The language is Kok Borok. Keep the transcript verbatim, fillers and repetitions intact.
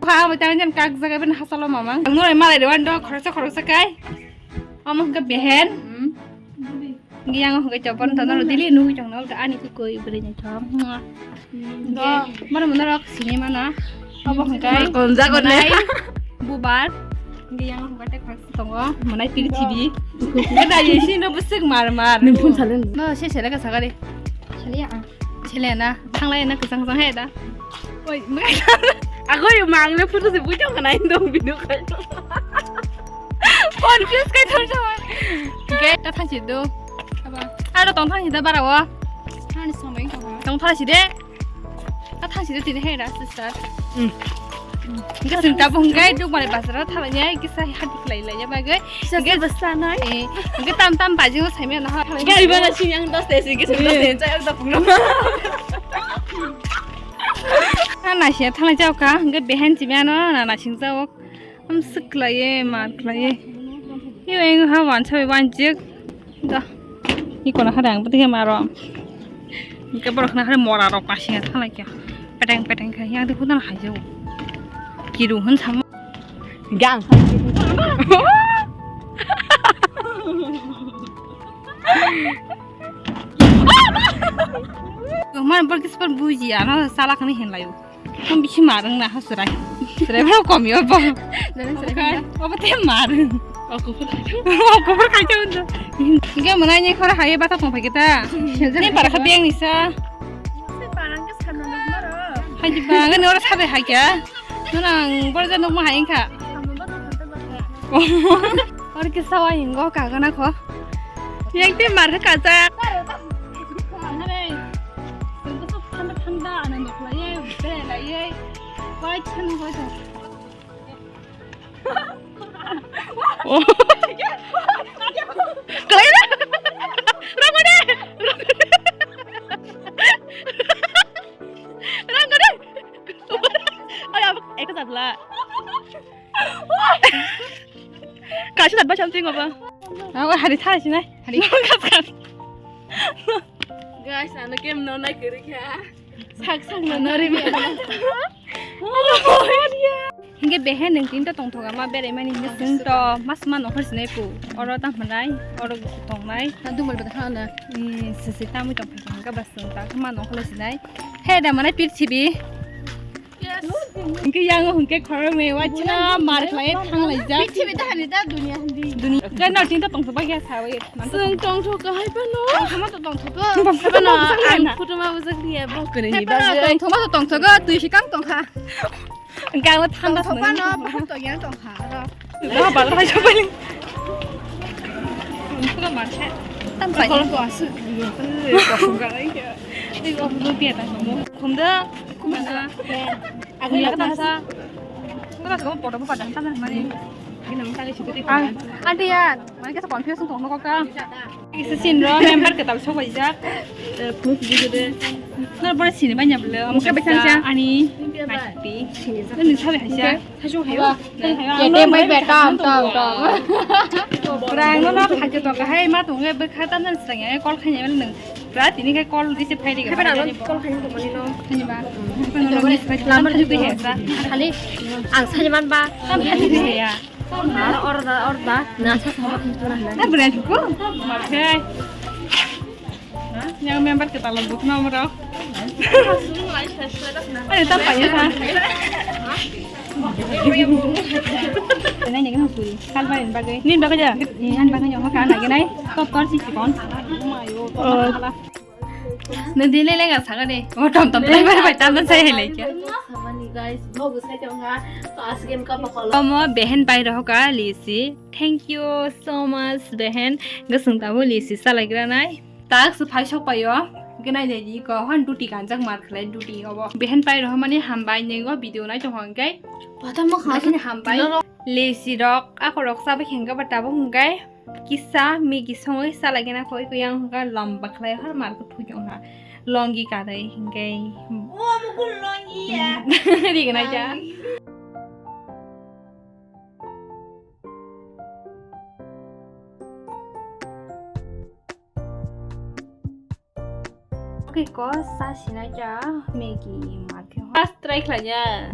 Kha abo tang jan kak jaga ben hasalo mamang. Ang nore malai de wan do khoroksa khoroksa kai. Omo hwnkhe behen. Hwnkhe yang hwnkhe chopon tono dili nugui tongno ani kukui bwrwi ni thom. Do mano mano rok sini mana. Obo hwnkhe konjak onne. Bubar. Hwnkhe yang hwnkhe tek phak tongo. Manai prithibi. Hwnkhe da ye sino bwswk mar mar. Nwng phone salen. No se sele ka sagari. Sele ya. Sele na. Thanglai na kwchang kwchang he da. Oi, agoi mang le photo se bujang kana indo bino kai. Confuse kai thar jawai. Gate ta thangsi do. Aba. Aro tong thangsi da bara o. Thani samai ka ba. Tong thangsi de. Ta thangsi de tini he da sister. Hmm. Hingke sing tabung gai duk mani bazar o thalai ya kisa hati khlai lai ya bagoi. Sasa basta nai. Eh, hingke tam tam baji o saimya na ha. Gari bana sing yang dos te sing ke sing dos te chai da pungna. Ha na sia thalai jao ka hingke behen chimya no na na sing jao. Am sik lai ye mar lai ye. Yo eng ha wan chai wan jik. Da. Ni kono hada ang pati maro. Ke borok na hada mora rok pasinga thalai kya. Peteng peteng kha yang de khudang hai jo. Kiru hun sam. Gang. Mar bor kis par buji ano sala khani hen layo. Ang bisi marung na hasurai. Surai bro komi obo. Obo te marung. Oku pur kaita undo. Hingke mwnai ni khora haye bata tong phai kita. Ni para kha beng ni sa. Hai di ba ngani ora sabe hai kya. Nang bor ja nok ma hai kha. Or kisa wa hingo ka gana kho. Yang te mar kha ka ja. Thanda thanda anando khlaiye, bere laiye, bai chhanu bai to. Khlai na? Rang gade! Rang gade! Ay, ek sabla. Kaisa dat ba something apa? Aku hari thara sini. Hari. Guys, ano game no nai kiri kya? Sak sak no nari mi. Hingke behen neng tinta tongthoga ma berai mani hingke sing to mas ma nokhor sinai pu. Oro tang manai, oro tongnai. Na dumar bata khana. Ni sisi tamui tong phai hingke bas sing ta ma nokhor sinai. He da manai pir chibi. Hingke yang hingke khorok me wa china mar khlai thang lai ja. Prithibi ta hani da dunia hindi. Dunia. Kai no tinta tongthoba ya sawi. Sung tongtho ka hai pa no. Tongthoma to tongthogo. Hai pa no. Ang photo ma bujak liya bok kene ni ba. Tongthoma to tongthogo tui sikang tongkha. Hingke ang thanda tongthoma no bahar to yang tongkha. Ro. Ro ba ro hai sabai. Pura mar khe. Tam pai. Kol ko asu. Ko sunga lai khe. Ei ko photo tiya ta. Khumda. Khumda. Agwi la tasa. Tasa ko photo pa dan tasa mani. Gina mung tagi sikuti. Ang ante ya, mani kesa confuse tong no ka. Isa sin ro member ketal sok bai jak. Proof di de. Nor bore sini banya bole. Muka besan sia. Ani. Mati. Nani sabe haisa. Sasu hayo. Kete bai beta am tam tam. Rang no no khake to kahai ma tunge be khata nan srang ya call khanya nang. Pra tini kai call receive khai diga. Hai, pernah call khai dong, mani, no? Khai ba. Lamar juga ya, sa. Kali ang saja man ba. Tam khai diga ya. Orda, orda. Nah, sa sama itu lah. Nah, berani ko. Makai. Yang member kita lembut nomor. Ada tak payah, ha? Ini yang suri. Kalbain bagai. Ini bagai ya. Ini kan bagai yang makan lagi nai. Kotor sih kon. Nang dile lega saga de. O tom tom driver bai tam sai hele kya. Samani guys, vlog sai tong ha. To asgen ka pakol. Omo behen bai rohoka lisi. Thank you so much behen. Gosung tabo lisi salai gra nai. Tak su phai sok payo. Gnai de ji ko han duty kanjak mar khlai duty obo. Behen pai rohomani hambai nego video nai tong hong kai. Pata mo kha. Hambai. Lisi rok akorok sabai khengga ba tabo hong kai. Kisa Maggi songwi salai gana koi ko yang hwnkha lamba khlai har mar ko phujo ha longi kadai hingkai. O mukul longi ya. Ri gana ja. Oke ko sa sinai ja Maggi mar ke. First try khlai ya.